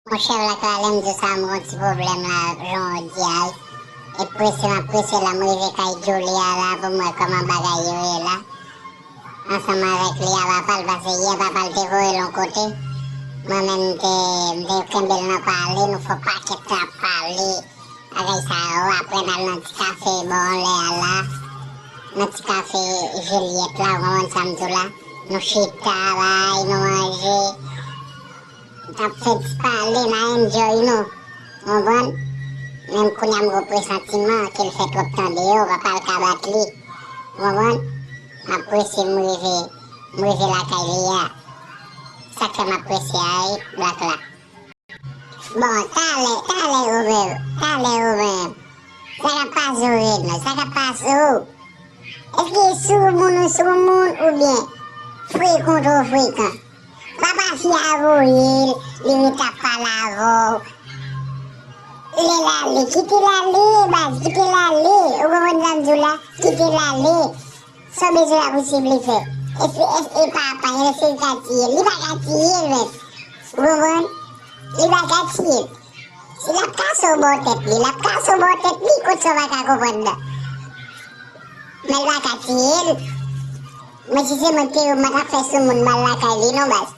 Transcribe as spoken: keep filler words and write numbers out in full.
Monchè, Black la, lè m di w sa, m gen yon ti pwoblèm la, jan w di a wi. E prese m ap prese la, m rive kay Djouly a la pou m wè kòman bagay yo ye la. Ansanm avèk li a papa l, paske yè papa l te voye l yon kote. Mwen menm m te, m te kenbe l nan pale, nou fè yon pakèt tan ap pale. Bagay sa yo, apre n al nan ti kafe bò anlè a la. Nan ti kafe Jilyèt la, ou konprann sa m di w la. Nou chita, bay, nou manje. N t ap fè ti pale, n a enjoy nou. Ou konprann? Menm kounye a m gen presantiman ke l fè twòp tan deyò, papa l ka bat li. Ou konprann? M ap prese m rive, m rive lakay li a. Sa k fè m ap prese a wi, Black la. Bon, talè, talè ou menm, talè ou menm. Sa k ap pase w, Reno? Sa k ap pase w? Èske soumoun ou soumoun oubyen frekan ou twò frekan? Papa fi a voye l, li ret ap pale avè w. Lè l ale, kite l ale, baz, kite l ale. Ou konprann sa m di w la? Kite l ale. Sa w bezwen la posib li fè. E se, e se, e pa apanyen, se l ka tiye l. Li pa ka tiye l menm. Ou konprann? Li pa ka tiye l. Si l ap kase w bò tèt li, l ap kase w bò tèt li, kot sa w pa ka konprann nan. Men l pa ka tiye l. Mwen si se mwen te yo, mwen t ap fè soumoun m al lakay li non baz.